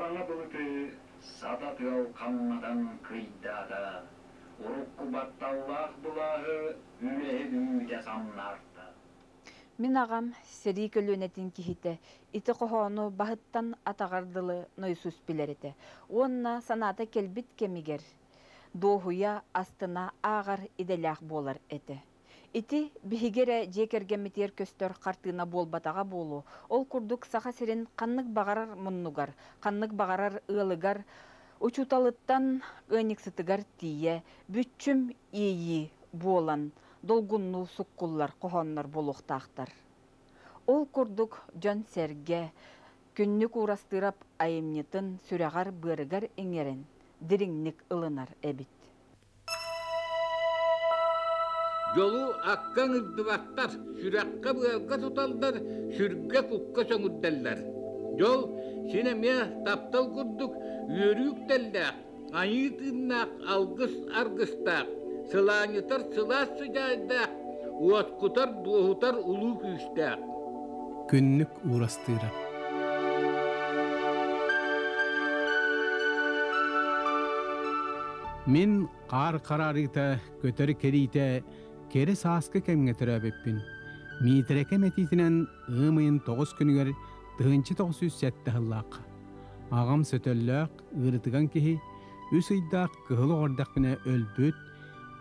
Хараҥа былыты сата тыал хамнатан кыйдаата, урукку батталлаах былааһы үлэһит үүтэ самнаарта. Мин аҕам сэрии көлүөнэтин киһитэ ити хоһоону баһыттан атаҕар дылы нойосуус билэр этэ уонна санаата кэлбит кэмигэр дуоһуйа, астына ааҕар идэлээх буолар этэ. Ити биһиги эрэ дьиэ кэргэммитигэр көстөр хартыына буолбатаҕа буолуо. Ол курдук Саха сирин ханнык баҕарар муннугар, ханнык баҕарар ыалыгар учууталыттан ыанньыксытыгар тиийэ бүччүм иэйии буолан долгуннуу суккуллар хоһооннор буолуохтаахтар. Ол курдук дьон-сэргэ Күннүк Уурастыырап айымньытын сүрэҕэр-быарыгар иҥэрэн дириҥник ылынар эбит. Дьолу акка ыҥырдыбаттар, сүрэххэ-быарга туталлар, сүргэ-кукка сөҥүрдэллэр. Дьол син эмиэ таптал курдук үөрүү үктэллээх, айыы тыыннаах алгыс аргыстаах, сылаанньытар сылаас сыдьаайдаах, уоскутар, дуоһутар улуу күүстээх. Күннүк уурастыыра Мин хаар хараарыыта, көтөр кэриитэ кэрэ сааскы кэмҥэ төрөөбүппүн. Миитэрэкэм этиитинэн ыам ыйын 9 күнүгэр 1907 сыллаахха. Аҕам сөтөллөөх, ыарытыган киһи, үс ыйдаах кыһыл оҕо эрдэхпинэ өлбүт,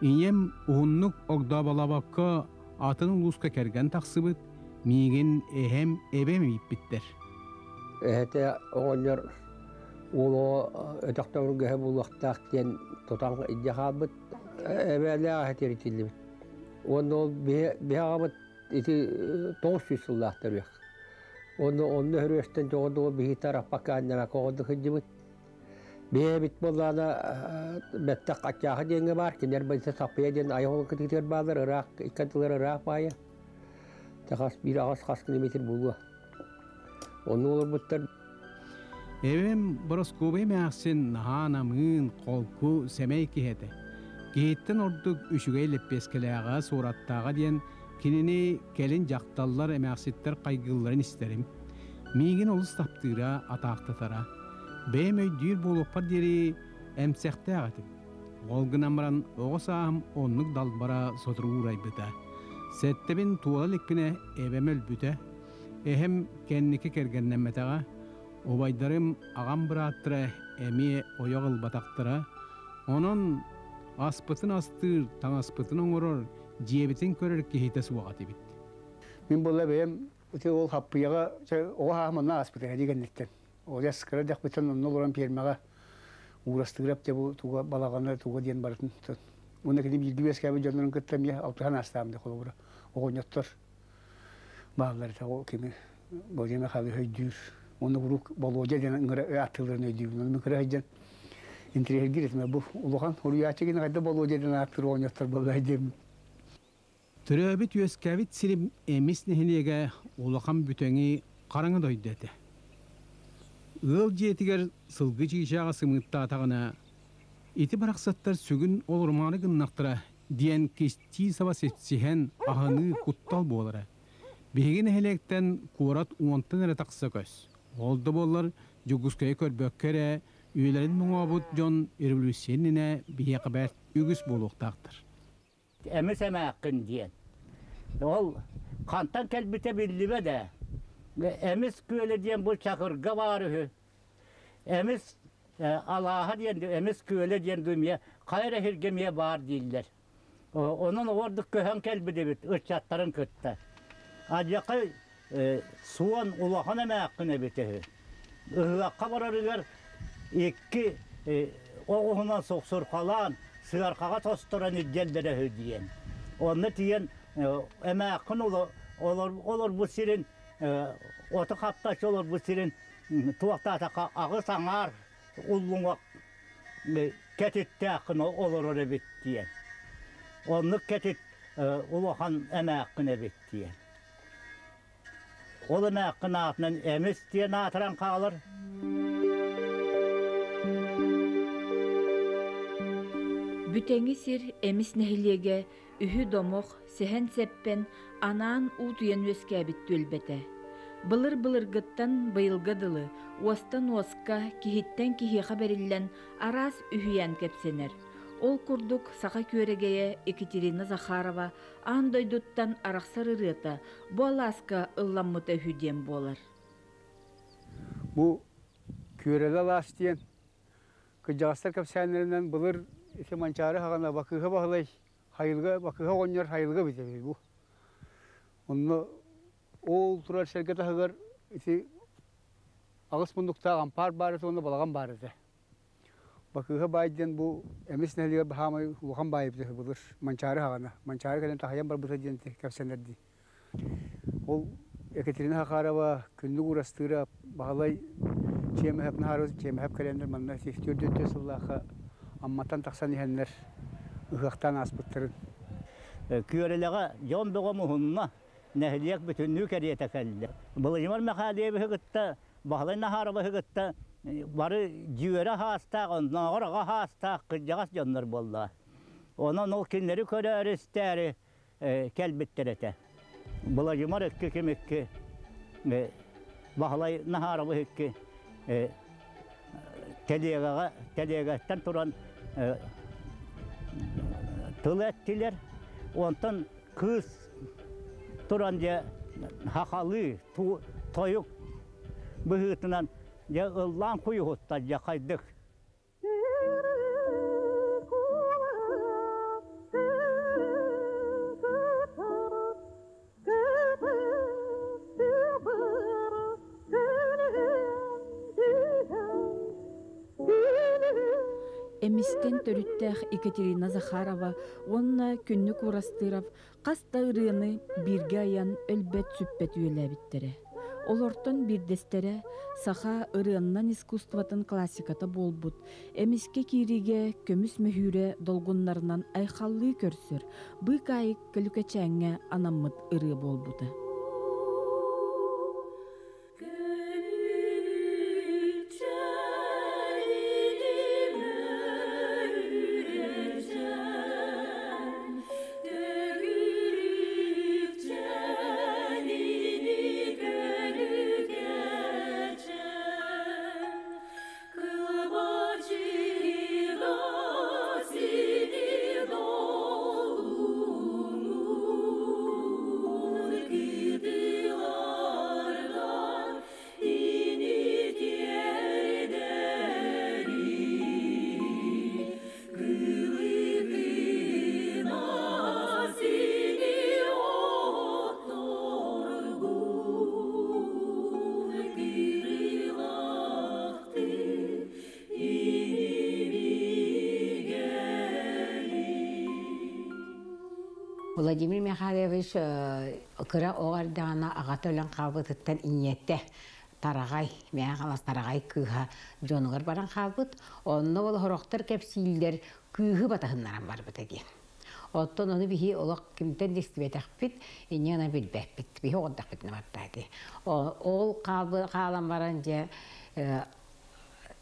ийэм уһуннук огдооболообокко атын улууска кэргэн тахсыбыт, миигин эһэм, эбэм ииппиттэр. Эһэтэ оҕонньор уол оҕо өтөхтөөргөһө буолуохтаах диэн тутан илдьэ хаалбыт. Эбээлээх эһэ тиритиллибит. Уонна ол биһи аҕабыт ити 900 сыллаах төрүөх. Уонна онно өрүөстэн дьоҕурдугу биһи тараппакка анньамакка оҕордук сылдьыбыт. Биһи эбит буоллаҕына бэттэх Аччааха диэҥҥэ баар, кинилэр быйса Саппыйа диэн айах кытыытыгар бааллар, ыраах икки ардылар ыраах баайа. Хас биир аҕыс хас километр буолуо. Онно олорбуттар. Эбэм Бороскуобай эмээхсин наһаа намыын, холку, сэмэй киһи этэ. Киһиттэн ордук үчүгэй лэппиэскэлээҕэ, суораттааҕа диэн кинини кэлин дьахталлар, эмээхситтэр хайгыылларын истэрим. Миигин олус таптыыра, атаахтатара. Бэйэм өйдүүр буолуохпар диэри эмсэхтээх этим. Ол гынан баран оҕо сааһым оннук далбара сотору уурайбыта. Сэттэбин туола иликпинэ эбэм өлбүтэ. Эһэм кэнники кэргэннэммэтэҕэ. Убайдарым, аҕам бырааттара эмиэ ойох ылбатахтара. Онон аспытын астыыр, таҥаспытын оҥорор, дьиэбитин көрөр киһитэ суох этибит. Мин буолла бэйэм ити ол хаппыйаҕа оҕо сааһым онно ааспыта эдии кэнниттэн. Ол кыра эрдэхпиттэн онно олорон пиэрмэҕэ уурастыырап дьэ бу туга балаҕана туга диэн барытын уонна кини бииргэ үөскээбит дьоннорун кытта эмиэ алтыһан аастаам да холобура оҕонньоттор бааллар этэ ол кими Владимир Михайлович өйдүүр уонна куруук Болуодьа диэн ыҥыра ааттыылларын өйдүүбүн ону кыра сылдьан интириэһиргиир этим бу улахан суруйааччы кини хайда Болуодьа диэн ааттыыр оҕонньоттор буоллар диэммин. Төрөөбүт-үөскээбит сирим Эмис нэһилиэгэ улахан бүтэҥи хараҥа дойду этэ. Ыал дьиэтигэр сылгы чыычааҕа сымыыттаатаҕына, ити барахсаттар сүгүн олорумаары гыннахтара диэн кистии саба сипсиһэн аһыныы куттал буолара. Биһиги нэһилиэктэн куорат уонтан эрэ тахса көс. Ол да буоллар Дьокуускайы көрбөккө эрэ үйэлэрин моҥообут дьон революция иннинэ биһиэхэ бэрт үгүс буолуохтаахтар. Эмис эмээххин диэн. Ол хантан кэлбитэ биллибэт ээ. Эмис күөлэ диэн бу Чакырга баар үһү. Эмис алааһа диэн Эмис күөлэ диэн эмиэ хайа эрэ сиргэ эмиэ баар дииллэр. Онон ордук көһөн кэлбит эбит ыччаттарын кытта. Адьакай суон улахан эмээххин эбит үһү. Ыһыахха барарыгар икки оҕуһунан суксурхалаан, сыархаҕа тосторон илдьэллэрэ үһү диэн. Онно тиийэн эмээххин олорбут сирин, оту хаптаччы олорбут сирин туохтаатахха аҕыс аҥаар уллуҥах кэтиттээххин олорор эбит диэн. Оннук кэтит улахан эмээххин эбит диэн. Ол эмээххин аатынан Эмис диэн аатыран хаалар. Бүтэҥи сир Эмис нэһилиэгэ үһү домох, сэһэн-сэппэн анаан уутуйан үөскээбит түөлбэтэ. Былыр-былыргыттан быйылга дылы уостан уоска, киһиттэн киһиэхэ бэриллэн араас үһүйээн кэпсэнэр. Ол курдук саха күөрэгэйэ Екатерина Захарова аан дойдуттан арахсар ырыата бу алааска ылламмыта үһү диэн буолар. Бу Күөрэлэ алаас диэн кырдьаҕастар кэпсээннэринэн былыр ити Манчаары хаҕана Бакыыһа Баһылай Хайылга Бакыыһа оҕонньор Хайылга эбитэ үһү бу. Онно ол турар сэргэ таһыгар ити аҕыс муннуктаах ампаар баар этэ уонна балаҕан баар этэ. Бакыыһа баай диэн бу Эмис нэһилиэгэр баһаамай улахан баай эбитэ үһү былыр Манчаары хаҕана. Манчаары кэлэн таһыйан барбыта диэн кэпсэнэр дии. Ол Екатерина Хахарова, Күннүк Уурастыырап, Баһылай Чиэмэһэп Наһаарыс Чиэмэһэп кэлэннэр манна 44 сыллаахха Амматтан тахсан иһэннэр ыһыахтаан ааспыттарын. Күөрэлэҕэ дьон бөҕө муһунна, нэһилиэк бүтүннүү кэриэтэ кэллэ. Владимир Михайловиһы кытта, Баһылай Наһааровиһы кытта бары дьүөрэ хаастаах, оннооҕор аҕа хаастаах кырдьаҕас дьоннор буолла. Онон ол кинилэри көрөөрү-истээри кэлбиттэр этэ. Владимир икки ким икки, Баһылай Наһаарабыс икки тэлиэгэҕэ тэлиэгэттэн туран тыл эттилэр. Онтон кыыс туран дьэ хахалыы тойук быһыытынан дьэ ыллаан куйуһуттар дьэ хайдык Эмистэн төрүттээх Екатерина Захарова уонна Күннүк Урастыров хас да ырыаны бииргэ айан өлбөт-сүппэт үөлээбиттэрэ. Олортон биирдэстэрэ саха ырыаннан искусствотын классиката буолбут эмискэ киириигэ көмүс мөһүүрэ долгуннарынан айхаллыы көрсөр быыкаайык көлүкэчээҥҥэ анаммыт ырыа буолбута. Владимир Михайлович кыра оҕо эрдэҕинэ аҕата өлөн хаалбытыттан ийэтэ Тараҕай, Мэҥэ Хаҥалас Тараҕай кыыһа дьонугар баран хаалбыт. Онно ол сорохтор кэпсииллэр кыыһы батыһыннаран барбыта диэн. Оттон ону биһи олох кимтэн да истибэтэхпит, инньэ гынан билбэппит. Биһи оҕордохпутуна барда дии. Ол хаалан баран дьэ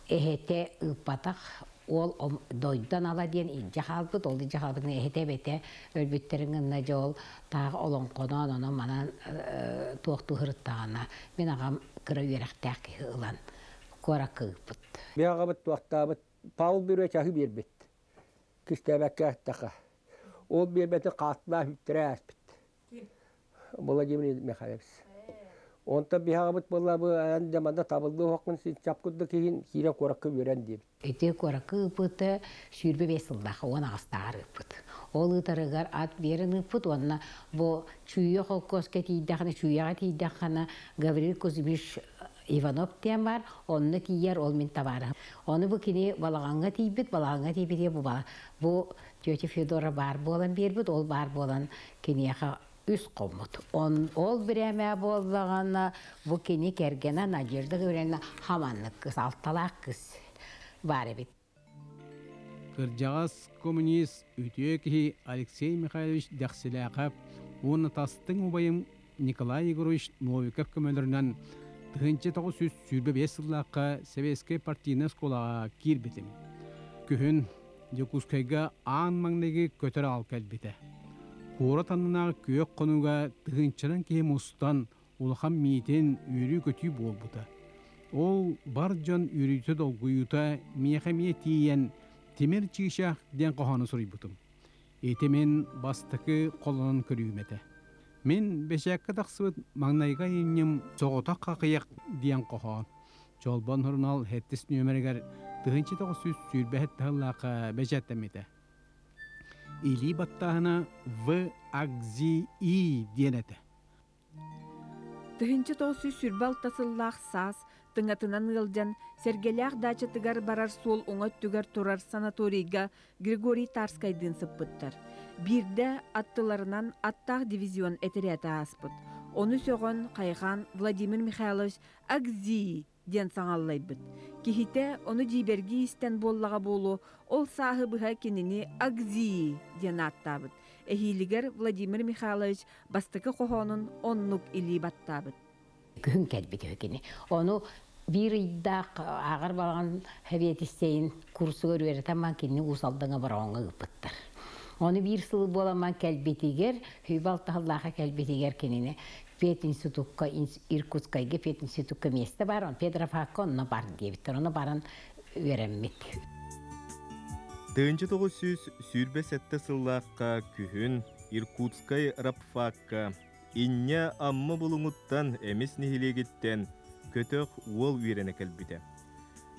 эһэтэ ыыппатах уол дойдон ала диэн илдьэ хаалбыт, ол илдьэ хаалбытын эһэтэ эбэтэ өлбүттэрин гынна дьэ ол таах олоҥхоноон онон манан туохтуу сырыттаҕына мин аҕам кыра үөрэхтээх киһи ылан куоракка ыыппыт. Мин аҕабыт туохтаабыт Павел Бүрүө чаһы биэрбит. Кистээбэккэ эттэххэ. Ол биэрбэтин хааттылаах үттэрэ ааспыт. Владимир Михайлович. Онтон биһаҕабыт буолла бу эн дьэ манна табыллыы оһоххун син чап курдук иһин киирэн куоракка үөрэн диэбит. Ити куоракка ыыппыта 25 сыллаах 18-ааҕар ыыппыт. Ол ыытарыгар ат биэрэн ыыппыт уонна бу Чүүйэ холкуоска тиийдэххинэ, Чүүйэҕэ тиийдэххинэ Гаврил Кузьмич Иванов диэн баар, онно тиийэр ол мин табаарыһым. Ону бу кини балаҕаҥҥа тиийбит, балаҕаҥҥа тиийбитигэр бу, бу тетя Федора баар буолан биэрбит, ол баар буолан киниэхэ үс хоммут. Он, ол бириэмэ буоллаҕына бу кини кэргэнэ Надежда Гавриловна хаманнык кыс, алталаах кыс баар эбит. Кырдьаҕас коммунист үтүө киһи Алексей Михайлович Дэхсилээхэп уонна тастыҥ убайым Николай Егорович Новиков көмөлөрүнэн 1925 сыллаахха Сэбиэскэй партийнай оскуолаҕа киирбитим. Күһүн Дьокуускайга аан маҥнайгы көтөр аал кэлбитэ. Куорат аннынааҕы күөх хонууга тыһыынчанан киһи мустан, улахан миитин үөрүү-көтүү буолбута. Ол бар дьон үөрүүтэ-долгуйуута миэхэ эмиэ тиийэн «Тимир чыычаах» диэн хоһоону суруйбутум. Ити мин бастакы холонон көрүүм этэ. Мин бэчээккэ тахсыбыт маҥнайгы айымньым «Соҕотох хахыйах» диэн хоһоон. Чолбон сурунаал сэттис нүөмэригэр 1927 сыллаахха бэчээттэммитэ. Илии баттааһына В. Акзи И диэн этэ. 1926 сыллаах саас тыҥатынан ыалдьан, Сэргэлээх даачатыгар барар суол уҥа өттүгэр турар санаторийга Григорий Тарскайдыын сыппыттар. Биирдэ аттыларынан аттаах дивизион этэрээтэ ааспыт. Ону сөҕөн, хайҕаан Владимир Михайлович «Акзи!» диэн саҥаллайбыт. Киһитэ ону дьиибэргии истэн буоллаҕа буолуо, ол сааһы быһа кинини Агзии диэн ааттаабыт. Эһиилигэр Владимир Михайлович бастакы хоһоонун оннук илии баттаабыт. Күһүн кэлбит үһү кини. Ону биир ыйдаах ааҕар балаҕан сэбиэдиссэйин курсугар үөрэтэн баран кинини Уус Алдаҥа Бороҕоҥҥо ыыппыттар. Ону биир сыл буоламман кэлбитигэр, Хүбэ алтаһыллаахха кэлбитигэр кинини Пединститукка, Иркутскайга пединститукка миэстэ баар, он педрофакка онно бар диэбиттэр. Ону баран үөрэммит. 1927 сыллаахха күһүн Иркутскай рабфакка Инньэ Амма Булуҥуттан Эмис нэһилиэгиттэн көтөх уол үөрэнэ кэлбитэ.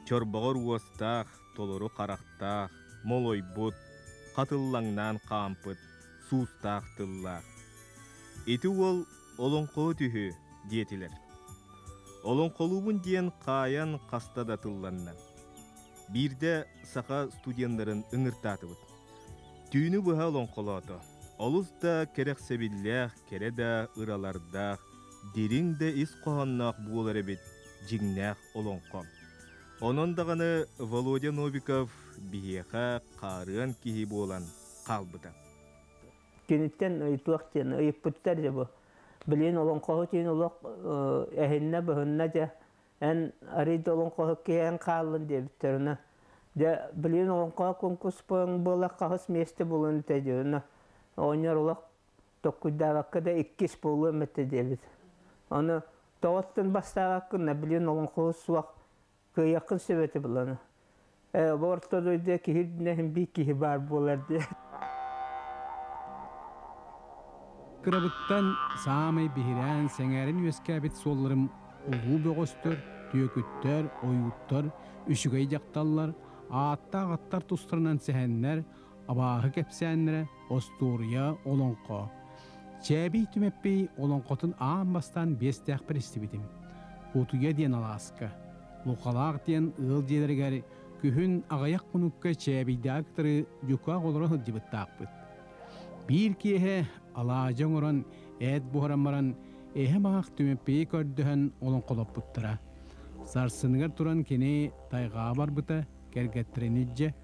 Чорбоҕор уостаах, толору харахтаах, молойбут, хатыллаҥнаан хаампыт, суустаах тыллаах. Ити уол олоҥхоһут үһү диэтилэр. Олоҥхолуубун диэн хаайан хаста да тылланна. Биирдэ саха студеннарын ыҥыртаатыбыт. Түүнү быһа олоҥхолоото. Олус да кэрэхсэбиллээх, кэрэ да ыралардаах, дириҥ да ис хоһоонноох буолар эбит дьиҥнээх олоҥхо. Онон даҕаны Володя Новиков биһиэхэ хаарыан киһи буолан хаалбыта. Киниттэн ыйытыах диэн ыйыппыттар дьэ бу. Билигин олоҥхоһут иһин олох эһиннэ быһынна дьэ эн арый да олоҥхоһут киһи эн хааллын диэбиттэр онно дьэ билигин олоҥхоһо конкурс буола хаһыс миэстэ буолуон этэ дии онно оҕонньор олох токкуйдаабакка да иккис буолуом этэ диэбит ону тоҕоттон бастаабаккын да билигин олоҥхоһут суох кыайыаххын сөп этэ буланы Ээ, бу орто дойдуга киһи үрдүнэн биир киһи баар буолар диye. Кырабыттан саамай биһирээн, сэҥээрэн үөскээбит суолларым улуу бөҕөстөр, түөкүттэр, ойууттар, үчүгэй дьахталлар, ааттаах аттар тустарынан сэһэннэр, абааһы кэпсээннэрэ, остуоруйа, олоҥхо. Чээбий Түмэппий олоҥхотун аан бастаан биэстээхпэр истибитим. Кутуйа диэн алааска. Лухалаах диэн ыал дьиэлэригэр күһүн аҕыйах хонукка чээбийдээҕи кытары дьукаах олоро сылдьыбыттаахпыт. Биир киэһэ алаадьы оҥорон, эт буһаран баран, эһэм аах Түмэппийи көрдөһөн олоҥхолоппуттара. Сарсыныгар туран кини тайҕаҕа барбыта, кэргэттэрин илдьэ.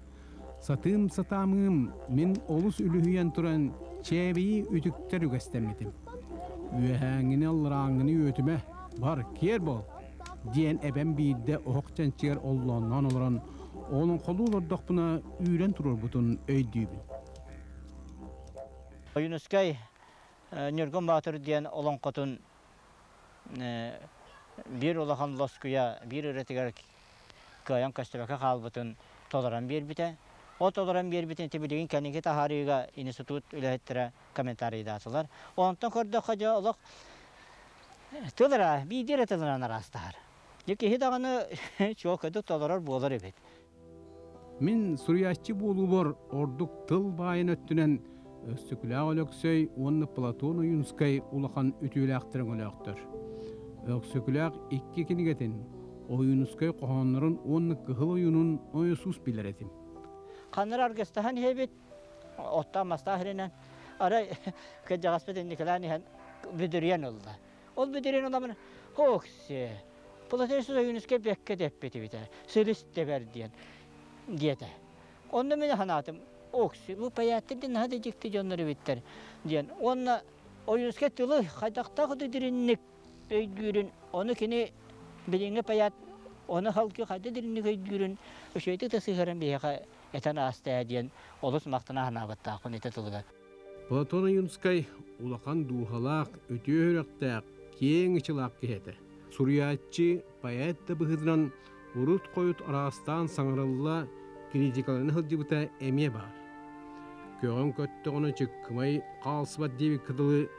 Сатыым сатаамыым, мин олус үлүһүйэн туран чээбийи үтүктэр үгэстэммитим. Үөһээҥҥини алларааҥҥыны үөтүмэ, бар, киэр буол! диэн эбэм биирдэ оһох чанчыгар оллоонноон олорон олоҥхолуу олордохпуна үүрэн туруорбутун өйдүүбүн. Ойуунускай Ньургун Баатыр диэн олоҥхотун биир улахан лоскуйа биир ырыатыгар кыайан көстүбэккэ хаалбытын толорон биэрбитэ. Ол толорон биэрбитин ити билигин кэнники таһаарыыга институт үлэһиттэрэ комментарийдаатылар. Онтон көрдөххө дьэ олох тыл эрэ биирдии эрэ тылынан араастаһар. Дьэ киһи даҕаны чуолкайдык толорор буолар эбит. Мин суруйааччы буолуубар ордук тыл баайын өттүнэн Өксөкүлээх Өлөксөй уонна Платон Ойуунскай улахан үтүөлээхтэр өҥөлөөхтөр. Өксөкүлээх икки кинигэтин, Ойуунускай хоһооннорун уонна Кыһыл ойуунун ойосуус билэр этим. Ханнара аргыстаһан иһэбит, оттоон мастаах иринэн, арай кырдьаҕаспыт инникилээн иһэн бүдүрүйэн ылла. Ол бүдүрүйэн ыламын, Ок-сиэ, Платон Ойуунускай бэккэ дэппит эбитэ, силис тэбэр диэн, диэтэ. Онно мин санаатым, Окси, бу паяттар диэн наһаа да дьикти дьоннор эбиттэр диэн. Уонна Ойуунускай тылы хайдахтаах да дириҥник өйдүүрүн, ону кини билиҥҥи паят ону халгы хайда дириҥник өйдүүрүн үчүгэйдик да сыһыаран биһиэхэ этэн ааста ээ диэн олус махтана санаабыттаахпын ити тылыгар. Платон Ойуунскай улахан дууһалаах, үтүө сүрэхтээх, киэҥ ычалаах киһи этэ. Суруйааччы, поэт да быһыытынан урут-хойут араастаан саҥарылла, критикалана сылдьыбыта эмиэ баар. Көҕөн көттөҕүнэ чыккымай хаалсыбат диэбиккэ дылы,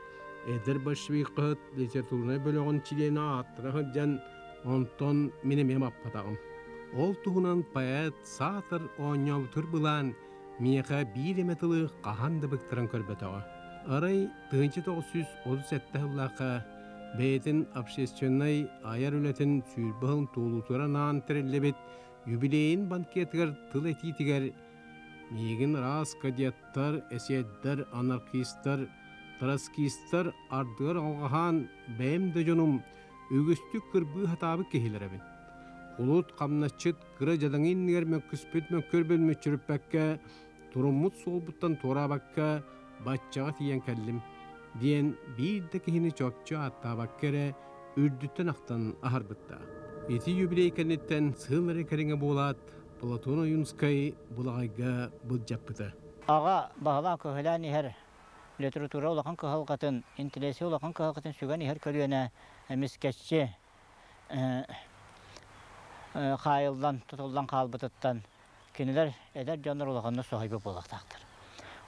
эдэр большевик хаһыат литературнай бөлөҕүн чилиэнэ ааттана сылдьан, онтон мин эмиэ маппатаҕым. Ол туһунан поэт саатар оонньообутур былаан миэхэ биир эмэ тылы хаһан да быктаран көрбөтөҕө. Арай 1937 сыллаахха бэйэтин общественнай айар үлэтин 20 сыл туолуутугар анаан тэриллибит юбилейын банкетыгар тыл этиитигэр миигин араас кадеттар, эсиэддэр, анархистар, троцкистар ардыгар алҕаһаан бэйэм да дьонум үгүстүк кырбыы сатаабыт киһилэрэбин. Кулут хамначчыт кыра дьадаҥы иннигэр мөккүспүт мөккүөрбүн мүччүрүппэккэ, туруммут суолбуттан туораабакка баччаҕа тиийэн кэллим диэн биир да киһини чопчу ааттаабакка эрэ үрдүттэн ахтан аһарбыттаах. Ити юбилей кэнниттэн сыл эрэ кэриҥэ буолаат, Платон Ойуунскай Булаҕайга былдьаппыта. Аҕа баһылаан көһүлээн иһэр литература улахан кыһалҕатын, интеллиgenция улахан кыһалҕатын сүгэн иһэр көлүөнэ эмискэччи хаайыллан, тутуллан хаалбытыттан кинилэр эдэр дьоннор улаханнык соһуйбут буолуохтаахтар.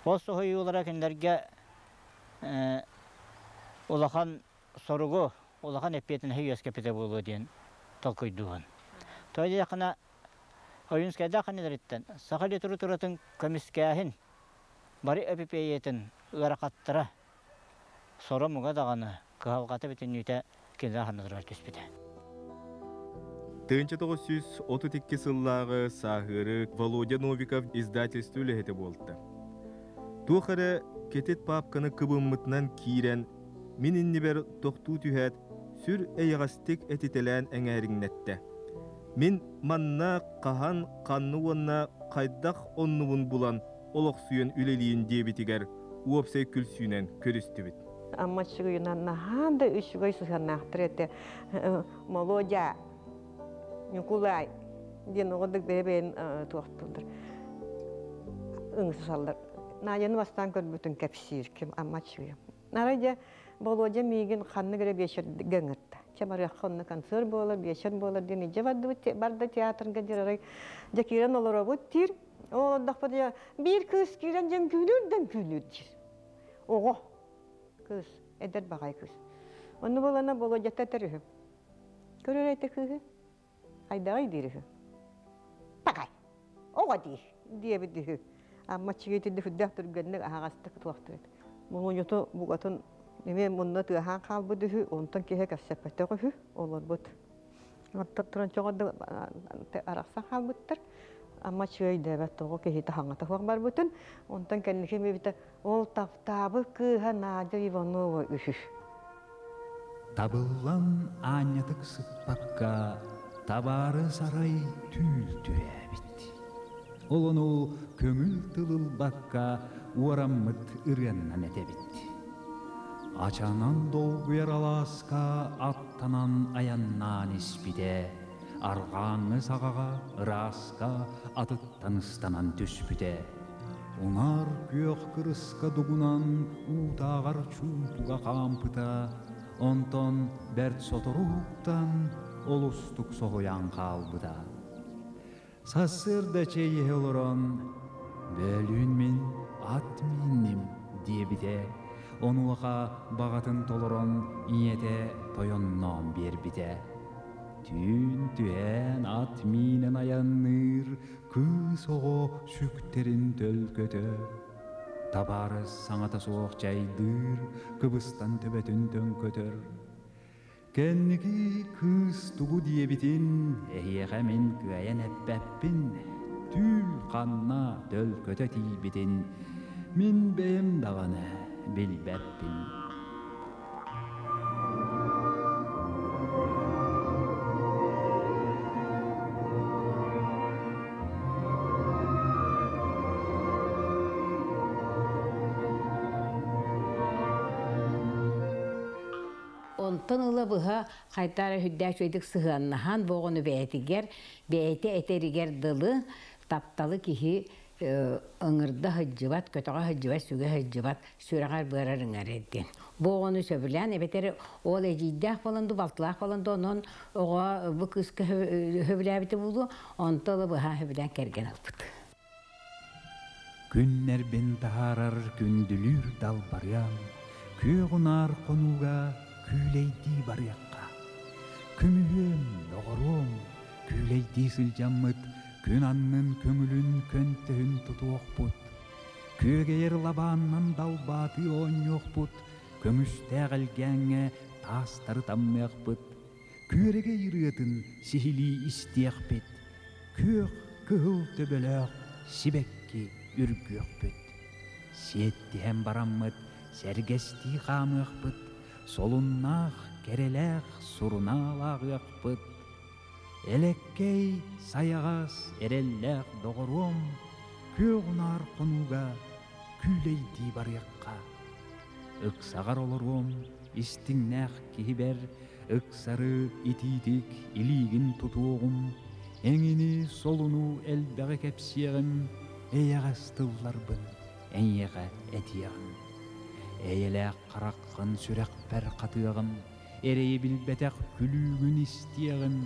Ол соһуйуулара кинилэргэ улахан соругу, улахан эппиэтинэһи үөскэппитэ буолуо диэн толкуйдуубун. Тоҕо диэтэххинэ, Ойуунскайдаах иннилэриттэн саха литературатын көмүскээһин бары эпипиэйэтин ыарахаттара соро-муҥа даҕаны кыһалҕата бүтүннүүтэ кинилэр санныгар түспүтэ. 1932 сыллааҕы сааһыары Володя Новиков издательство үлэһитэ буолта. Туох эрэ кэтит паапканы кыбыммытынан киирэн, мин иннибэр тохтуу түһээт, сүр эйэҕэстик этитэлээн эҥээриҥнэттэ. Мин манна хаһан, ханна уонна хайдах оннубун булан олохсуйан үлэлиин диэбитигэр уопсай күлсүүнэн көрүстүбүт. Амма чыгыйынан наһаа да үчүгэй сыһыаннаахтар этэ. Молодя, Ньукулай диэн оҕодук бэйэ-бэйэн туохтууллар. Ыҥсаллар. Надяны бастаан көрбүтүн кэпсиир ким Амма чыгыйа. Арай дьэ Володя миигин ханнык эрэ биэчэргэ ыҥырда. Чэ барыахха онно концерт буолар, биэчэр буолар диэн илдьэ бардыбыт, барда театрга диир арай дьэ киирэн олоробут диир. Ол олордохпут дьэ биир кыыс киирэн дьэ үҥкүүлүүр да үҥкүүлүүр диир. Оҕо кыыс, эдэр баҕайы кыыс. Онно буолана Володята этэр үһү. Көрөр этэ кыыһы. Хайдаҕый диир үһү. Такай, оҕо дии диэбит үһү. Амма чигитин үрдээх түргэнник аһаҕастык туохтур. Муҥуньуту бугатын эмиэ мунна тыаһаан хаалбыт үһү, онтон киһи кэпсэппэтэх үһү, олорбут. Оттон туран чоҕо да арахсан хаалбыттар. Амма чыай дэбэт тоҕо киһи таһаҥата суох барбытын. Онтон кэнники эмиэ ол таптаабыт кыыһа Надя Иванова үһү. Табыллан аанньатык сыппакка, табаары сарай түүл түһээбит. Ол ону көҥүл тыл ылбакка уораммыт ырыаннан этэбит. Ачанан долгуйар алааска аттанан айаннаан испитэ, арҕааҥҥы саҕаҕа ырааска атыттан ыстанан түспүтэ. Унаар күөх кырыска дугунан уутааҕар чуумпуга хаампыта, онтон бэрт сотору уһуктан олустук соһуйан хаалбыта. Сарсыарда чэй иһэ олорон, «Бөлүүн мин ат миинним» диэбитэ, онуоха баҕатын толорон ийэтэ тойонноон биэрбитэ. Түүн түһээн ат миинэн айанныыр кыыс оҕо сүктэрин төлкөтө. Табаарыс саҥата суох чайдыыр, кыбыстан төбөтүн төҥкөтөр. Кэнники кыыс тугу диэбитин эһиэхэ мин кыайан эппэппин, түүл ханна төлкөтө тиийбитин мин бэйэм даҕаны билбэппин. Онтон ыла быһа хайдах эрэ үрдээх үчүгэйдик сыһыаннаһан бу оҕону бэйэтигэр, бэйэтэ этэригэр дылы тапталы киһи Ыҥырда сылдьыбат, көтөҕө сылдьыбат, сүгэ сылдьыбат, сүрэҕэр быарар ыҥарар диэн. Бу оҕону сөбүлээн эбэтэр ол эдьиийдээх буолан дуу, балтылаах буолан дуу, онон оҕо бу кыыска сөбүлээбитэ буолуо, онто ыла быһа сөбүлээн кэргэн ылбыт. Күннэрбин таһаарар күндүлүүр далбарыам, күөх унаар хонууга күүлэйдии барыахха. Күмүһүөм, доҕоруом, күүлэйдии сылдьаммыт күн аннын көҥүлүн көнтөһүн тутуохпут. Күөгэйэр лабааннан далбаатыы оонньуохпут, көмүстээх элгээҥҥэ таастары тамныахпыт, күөрэгэй ырыатын сиһилии истиэхпит, күөх кыһыл төбөлөөх сибэкки үргүөхпүт. Сиэттиһэн бараммыт сэргэстии хаамыахпыт, солуннаах, кэрэлээх сурунаал ааҕыахпыт. Элэккэй, сайаҕас, эрэллээх доҕоруом, күөх унаар хонууга күүлэйдии барыахха. Ыксаҕар олоруом, истиҥнээх киһибэр, ыксары итиитик илиигин тутуоҕум, эҥини солуну элбэҕи кэпсиэҕим, эйэҕэс тылларбын эйиэхэ этиэҕим. Эйэлээх хараххын сүрэхпэр хатыаҕым, эрэйи билбэтэх күлүүгүн истиэҕим,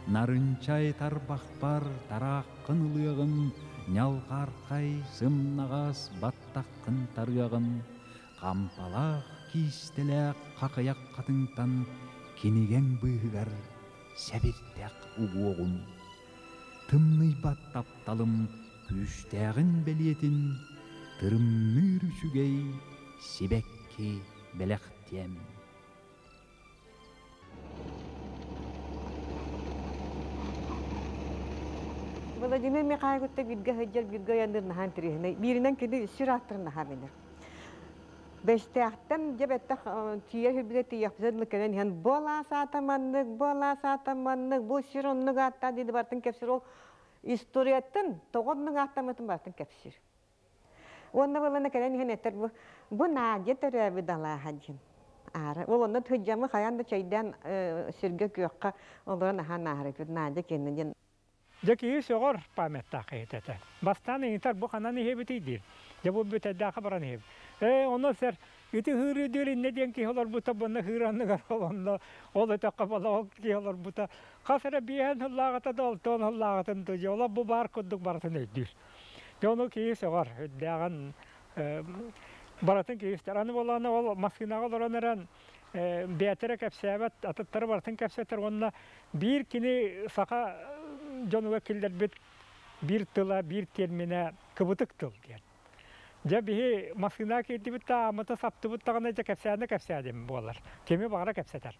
нарынчай тарбахпар тарааххын ылыаҕым, ньалҕаархай сымнаҕас баттаххын тарыаҕым, хампалаах киистэлээх хахыйах хатыҥтан кинигэҥ быыһыгар сэбирдэх угуоҕум. Тымныйбат тапталым күүстээҕин бэлиэтин тырымныыр үчүгэй сибэкки бэлэхтиэм. Владимир Михайлович бииргэ сылдьар, бииргэ айанныыр наһаа интэриэһинэй. Бииринэн кини сир ааттарын наһаа билэр. Бэстээхтэн дьэ бэттэх тиийэр сирбитигэр тиийиэхпитин кэлэн иһэн бу алаас аата маннык, бу алаас аата маннык, бу сир оннук ааттаах диэн барытын кэпсиир. Ол историяттан тоҕо оннук ааттаммытын барытын кэпсиир. Уонна буоллана кэлэн иһэн этэр бу бу Надя төрөөбүт алааһа диэн. Аара ол онно тыдьамы хайаан да чэйдээн сиргэ күөххэ олорон аһаан ааһар Надя кэннэ диэн. Дьэ киһи сөҕөр памяттаах киһитэ этэ. Бастаан ыйытар бу ханан иһэбитий диир. Дьэ бу бүтэйдээххэ баран иһэбит. Ээ ону сэр ити ыһыырыы диир иннэ диэн киһи олорбута буонна ыһыыр анныгар ол онно ол өтөххө буола ол киһи олорбута хас эрэ биэһэн сыллааҕыта да олтуон сыллааҕытын да дьэ олох бу баар курдук барытын өйдүүр. Дьэ ону киһи сөҕөр, үрдээҕин барытын киһи истэр. Аны буоллаҕына ол массыынаҕа олорон эрэн бэйэтэ эрэ кэпсээбэт, атыттары барытын кэпсэтэр уонна биир кини саха дьонугар киллэрбит биир тыла, биир терминэ кыбытык тыл диэн. Дьэ биһи массыына киирдибит да ааммыты саптыбыт даҕаны дьэ кэпсээнэ кэпсээним буолар. Кими баҕара кэпсэтэр.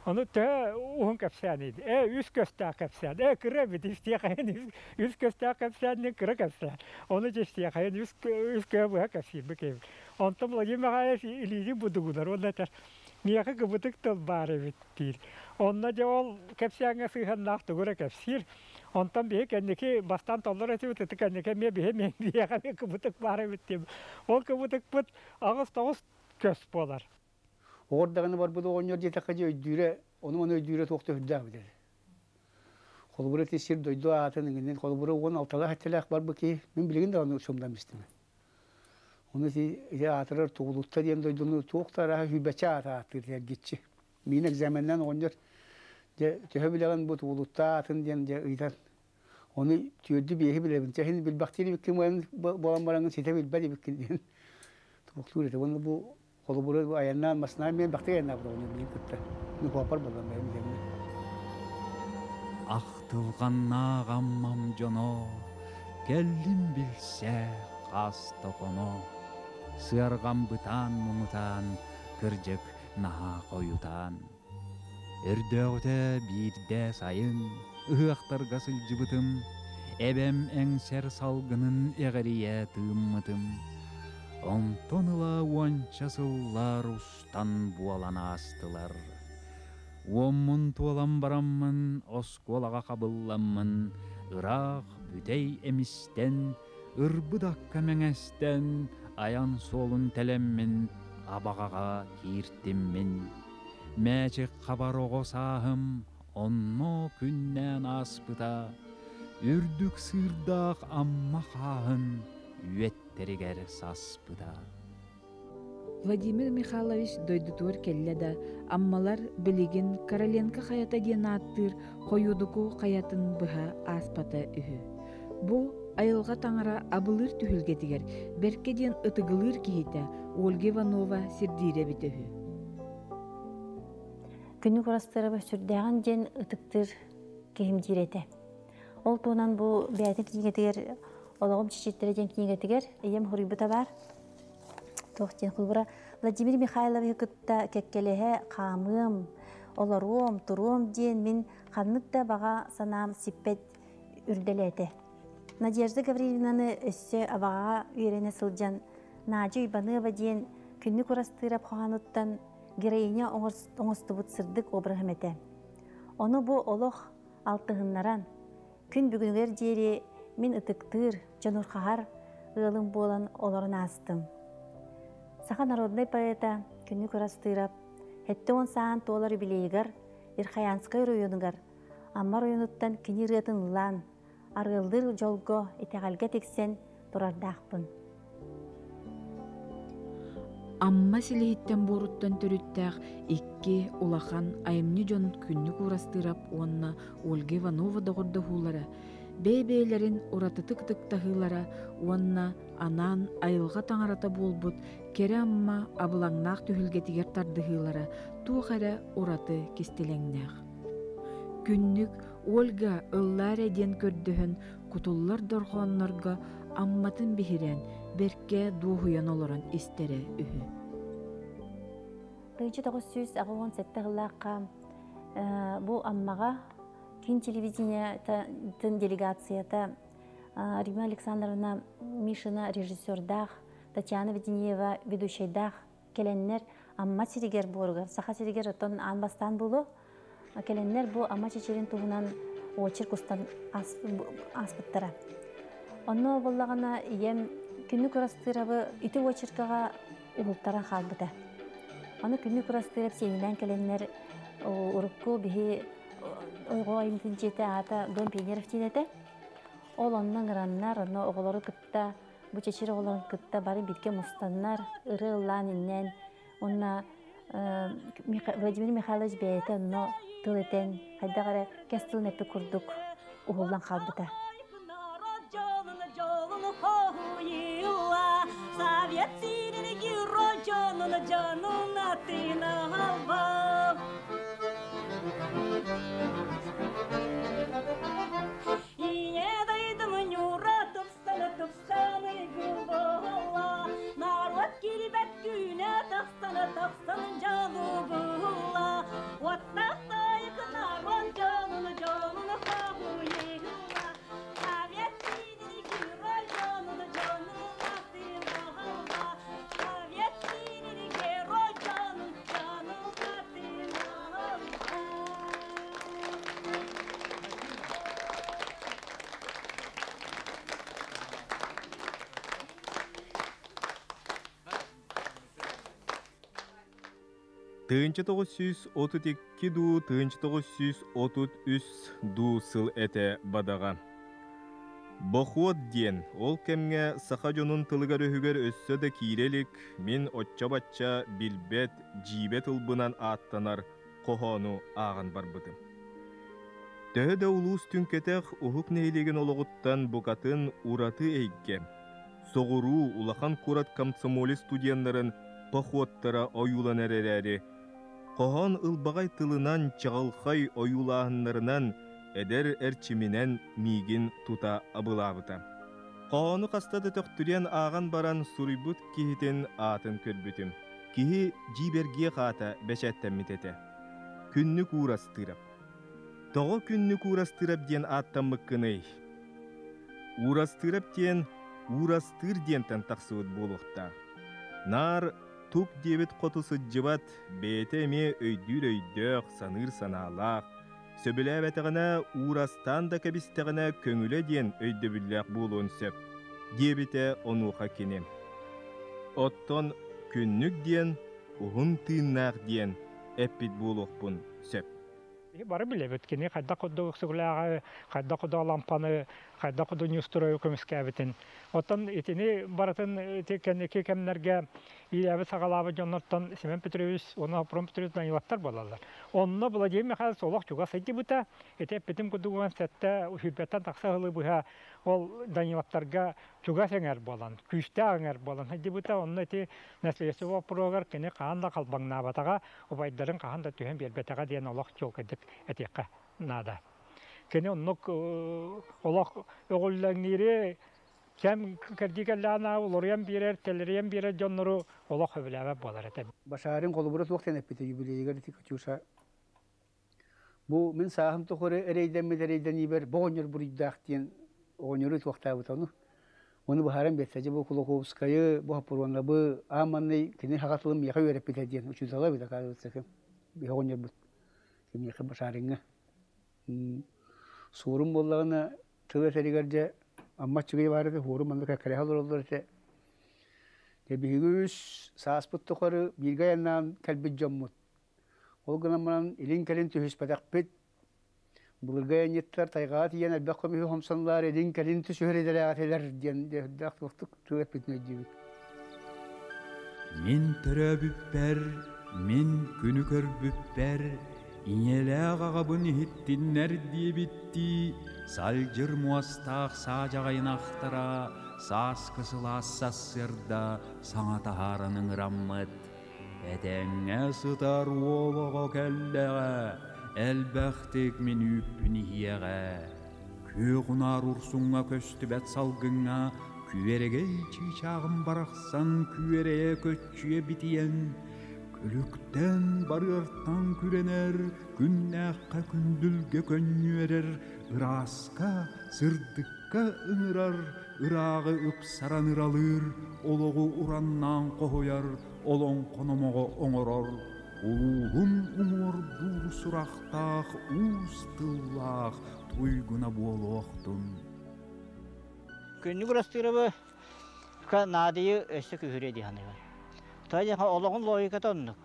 Ону төһө уһун кэпсээний? Ээ, үс көстөөх кэпсээн. Ээ, кыра эбит, истиэхэйин үс көстөөх кэпсээн диэн кыра кэпсээн. Ону дьэ истиэхэйин үс үс көһө быһа кэпсиирбит киһибит. Онтон Владимир Михайлович илиитин будугунар уонна этэр, миэхэ кыбытык тыл баар эбит диир. Онно дьэ ол кэпсээҥҥэ сыһыаннаах тугу эрэ кэпсиир. Онтон биһи кэнники бастаан толлор этибит, ити кэнники эмиэ биһи миэхэ эмиэ кыбытык баар эбит диэн. Ол кыбытыкпыт аҕыс-тоҕус көс буолар. Оҕор даҕаны барбыт оҕонньор диэтэххэ дьэ өйдүүрэ, ону-маны өйдүүрэ туох да үрдээх эбит этэ. Холобура ити сир-дойду аатын иҥинин, холобура уон алталаах эттэлээх барбыт киһи, мин билигин даҕаны сымнам истимэ. Ону ити, ити аатырар Тугулутта диэн дойдуну туох да арааһа сүүрбэччэ аата ааттыыр эргиччи. Миин экзаменнаан оҕонньор дьэ төһө билэҕин бу Тугулутта аатын диэн дьэ ыйытан ону түөрдү биэһи билэбин. Чэ иһин билбэхтиир эбиккин буолан бараҥҥын ситэ билбэт эбиккин диэн туохтуур этэ. Уонна бу Холобура бу айаннаан массыынанан мин бахтык айаннаабыт оҕонньор миигин кытта. Мин хуаппар буоллам бэйэм дьиэммин. Ахтылҕаннаах Аммам дьоно, кэллим билсэ хас да хоно. Сыарҕам бытаан муҥутаан, кырдьык наһаа хойутаан. Өрдөөҕүтэ биирдэ сайын ыһыахтарга сылдьыбытым, эбэм эҥсэр салгынын эҕирийэ тыыммытым. Онтон ыла уонча сыллар устан буолан аастылар. Уоммун туолан бараммын оскуолаҕа хабылламмын, ыраах бүтэй эмистэн, ырбыт акка мэҥэстэн, айан суолун тэлэммин абаҕаҕа кииртиммин. Мээчик хабар оҕо сааһым онно күннээн ааспыта. Үрдүк сыырдаах Амма хааһын үөттэригэр саспыта. Владимир Михайлович дойдутугар кэллэ да, Аммалар билигин Короленко хайата диэн ааттыыр Хойуодуку хайатын быһа ааспата үһү. Бу айылҕа таҥара абылыыр түһүлгэтигэр бэркэ диэн ытыгылыыр киһитэ Ольга Иванова сирдиирэ эбитэ үһү. Күнү курастырабы сүрдээҕин диэн ытыктыыр киһим диир этэ. Ол туһунан бу бэйэтин кинигэтигэр олоҕум чичиттэрэ диэн кинигэтигэр ийэм хоруйбута баар. Туох диэн холобура Владимир Михайловиһы кытта кэккэлэһэ хаамыам, олоруом, туруом диэн мин ханнык да баҕа санаам сиппэт үрдэлээтэ. Надежда Гаврильевнаны өссө абаҕаҕа үөрэнэ сылдьан Надя Уйбаныаба диэн Күннүк Урастыырап хоһоонуттан героиня оҥостубут сырдык обраһым этэ. Ону бу олох алтыһыннаран, күн бүгүнүгэр диэри мин ытыктыыр, дьонурхаһар ыалым буолан олорон аастым. Саха народнай поэта Күннүк Урастыырап 70 сааһын туолар юбилейыгар Ирхаянскай оройуонугар Амма оройуонуттан кини ырыатын ыллаан, арыаллыыр дьолго, итэҕэлгэ тиксэн турардаахпын. Амма силиһиттэн буоруттан төрүттээх икки улахан айымньы дьон Күннүк Уурастыырап уонна Ольга Иванова доҕордоһуулара, бэйэ-бэйэлэрин уратытык ытыктаһыылара уонна анаан айылҕа таҥарата буолбут кэрэ Амма абылаҥнаах түһүлгэтигэр тардыһыылара туох эрэ ураты кистэлэҥнээх. Күннүк Ольга ыллаа эрэ диэн көрдөһөн кутуллар дорҕооннорго Амматын биһирээн, бэркэ дуоһуйан олорон истэрэ үһү. 1987 сыллаахха бу Аммаҕа киин телевидениетын делегацията Рима Александровна Мишина режиссердаах, Татьяна Веденеева ведущайдаах кэлэннэр Амма сиригэр буоругар, Саха сиригэр оттон аан бастаан буолуо. Кэлэннэр бу Амма чэчирин туһунан очерк устан ааспыттара. Онно буоллаҕына ийэм Күннүк Урастыырабы ити очеркаҕа уһултаран хаалбыта. Аны Күннүк Урастыырап сиэнинээн кэлэннэр урукку биһи ойҕо айымтын дьиэтэ аата Дом Пионеров диэн этэ. Ол онно ыҥыраннар, онно оҕолору кытта бу чэчир оҕолорун кытта бары бииргэ мустаннар, ырыа ыллаан иннээн уонна Владимир Михайлович бэйэтэ онно тыл этэн, хайдах эрэ кэс тылын эппит курдук уһуллан хаалбыта. Народ кирибэт күүнэ тахсана тахсан дьолу Уоттах тайык народ дьолун дьолун хоһуйула Совет герой дьонун дьонун атыылаһалла Совет герой дьонун дьонун атыылаһалла 1932 дуу, 1933 дуу сыл этэ бадаҕа. Бохуот диэн ол кэмҥэ саха дьонун тылыгар-өһүгэр өссө да киирэ илик мин оччо-бачча билбэт, дьиибэ тылбынан ааттанар хоһоону ааҕан барбытым. Төһө да улуус түҥкэтэх уһук нэһилиэгин олоҕуттан букатын ураты эйгэ, соҕуруу улахан куорат комсомолец студеннарын походтара ойууланар эрээри, хоһоон ылбаҕай тылынан чаҕылхай ойуулааһыннарынан эдэр эрчиминэн миигин тута абылаабыта. Хоһоону хаста да төхтүрүйэн ааҕан баран суруйбут киһитин аатын көрбүтүм. Киһи дьиибэргиэх аата бэчээттэммит этэ. Күннүк Уурастыырап. Тоҕо Күннүк Уурастыырап диэн ааттаммыккыный? Уурастыырап диэн уурастыыр диэнтэн тахсыбыт буолуохтаах. Наар тук диэбит хоту сылдьыбат, бэйэтэ эмиэ өйдүүр өйдөөх, саныыр санаалаах, сөбүлээбэтэҕинэ уурастаан да кэбистэҕинэ көҥүлэ диэн өйдөбүллээх буолуон сөп, диэбитэ онуоха кини. Оттон күннүк диэн уһун тыыннаах диэн эппит буолуохпун сөп. Бары билэбит, кини хайдах курдук өксөкүлээҕи, хайдах курдук Алампаны, хайдах курдук Ньустройу көмүскээбитин. Оттон итини барытын ити кэнники кэмнэргэ иилээбит саҕалаабыт дьоннортон Семен Петрович уонна Опром Петрович Даниловтар буолаллар. Онно Владимир Михайлович олох чугас сылдьыбыта. Ити эппитим курдук 17 сүүрбэттэн тахса сылы быһа ол Даниловтарга чугас эҥэр буолан, күүстээх эҥэр буолан сылдьыбыта. Онно ити наследство боппуруогар кини хаһан да халбаҥнаабатаҕа, убайдарын хаһан да түһэн биэрбэтэҕэ диэн олох чуолкайдык этиэххэ наада. Кини оннук олох өҕүллэҥниири кэм кэрдии кэллэҕин аайы уларыйан биэрэр, тэлэрийэн биэрэр дьоннору олох сөбүлээбэт буолар этэ. Башарин холобура суох диэн эппитэ юбилейыгар ити Катюша. Бу мин сааһым тухары эрэйдэммит эрэйдэниибэр бу оҕонньор буруйдаах диэн оҕонньору туохтаабыт ону. Ону быһааран биэрсэ дьэ бу Кулаковскайы, бу Хоппуруонабы аан маҥнай кини саха тылын миэхэ үөрэппитэ диэн учуутала эбит оказывается ким биһи оҕонньорбут кимиэхэ Башариҥҥа. Суорун буоллаҕына тыл этэригэр дьэ Амма Аччыгый баар этэ, хуорум манна кэккэлэһэ олороллор этэ. Дьэ биһиги үс сааспыт тухары бииргэ айаннаан кэлбит дьоммут. Ол гынан баран илин-кэлин түһүспэтэхпит. Былыргы айанньыттар тайҕаҕа тиийэн элбэх көмүһү хомсоннулар, илин-кэлин түсүһэр идэлээх этилэр диэн үрдээх туохтук тыл эппитин өйдүүбүт. Мин төрөөбүппэр, мин күнү көрбүппэр, ийэлээх аҕабын иһиттиннэр диэбиттии, салдьыр муостаах саадьаҕайын ахтара сааскы сылаас сарсыарда саҥа таһааран ыҥыраммыт. Этэҥҥэ сытар уол оҕо кэллэҕэ, элбэхтик мин үүппүн иһиэҕэ. Күөх унаар урсуҥҥа көстүбэт салгыҥҥа күөрэгэй чыычааҕым барахсан күөрэйэ көччүйэ битийэн, күлүктэн барыартан күрэнэр, күннээххэ күндүлгэ көнньүөрэр, ырааска, сырдыкка ыҥырар, ырааҕы ыпсаран ыралыыр, олоҕу ураннаан хоһуйар, олоҥхо номоҕо оҥорор, улууһун уҥуордуур сурахтаах уус тыллаах туйгуна буолуохтун. Күннүк Урастыырабы наадыйы өссө күһүрүө дии саныыбын. Тоҕо диэхэ олоҕун логиката оннук.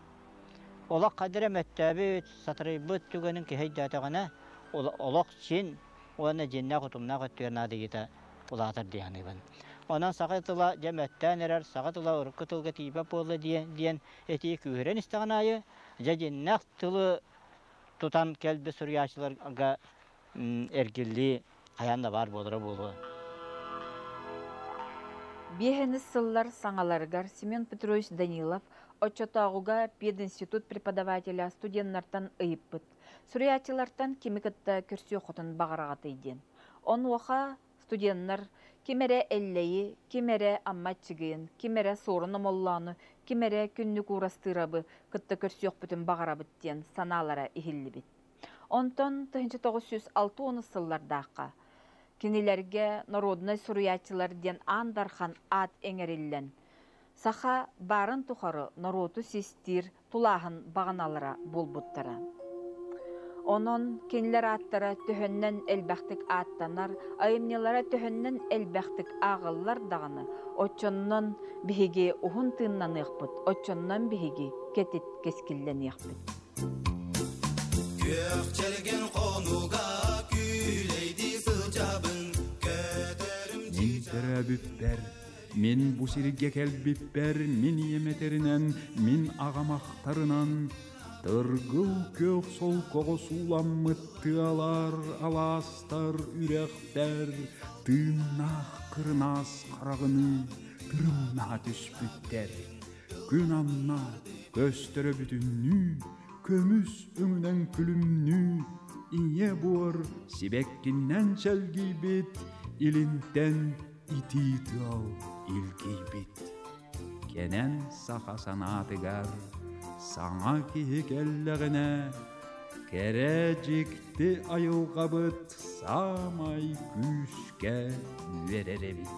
Олох хайдах эрэ мөттөөбүт, сатарыйбыт түгэнин киһи өйдөөтөҕүнэ, олох син уонна дьиҥнээх утумнаах өттүгэр наадыйыыта улаатар дии саныыбын. Онон саха тыла дьэ мөттөөн эрэр, саха тыла урукку тылга тиийбэт буолла диэн этии күүһүрэн истэҕин аайы, дьэ дьиҥнээх тылы тутан кэлбит суруйааччыларга эргиллии хайаан да баар буолара буолуо. Биэһэнис сыллар саҥаларыгар Семен Петрович Данилов оччотооҕуга пединститут преподавателэ студеннартан ыйыппыт. Суруйааччылартан кими кытта көрсүөххүтүн баҕараҕытый диэн. Онуоха студеннар ким эрэ Эллэйи, ким эрэ Амма Аччыгыйын, ким эрэ Суорун Омоллоону, ким эрэ Күннүк Уурастыырабы кытта көрсүөхпүтүн баҕарабыт диэн санаалара иһиллибит. Онтон 1960 сыллардаахха кинилэргэ народнай суруйааччылар диэн Аан Дархан аат эҥэриллэн, саха баарын тухары норуоту систиир тулааһын баҕаналара буолбуттара. Онон кинилэр ааттара төһөннөн элбэхтик ааттанар, айымньылара төһөннөн элбэхтик ааҕыллар даҕаны, оччоннон биһиги уһун тыыннаныахпыт, оччоннон биһиги кэтит кэскиллэниэхпит. Күөх чэлгэн хонуга күүлэйдии сылдьабын, көтөрүм Мин төрөөбүппэр Мин бу сиргэ кэлбиппэр мин ийэм этэринэн, мин аҕам ахтарынан, тыргыл күөх солкоҕо сууламмыт тыалар, алаастар, үрэхтэр тыыннаах кырынаас хараҕыныы тырымнаһа түспүттэр. Күн анна көстөрө бүтүннүү, көмүс өҥүнэн күлүмнүү, ийэ буор сибэккиннэн чэлгийбит, илинтэн итии тыал илгийбит. Кэнэн саха санаатыгар саҥа киһи кэллэҕинэ, кэрэ дьикти айылҕабыт саамай күүскэ үөрэр эбит.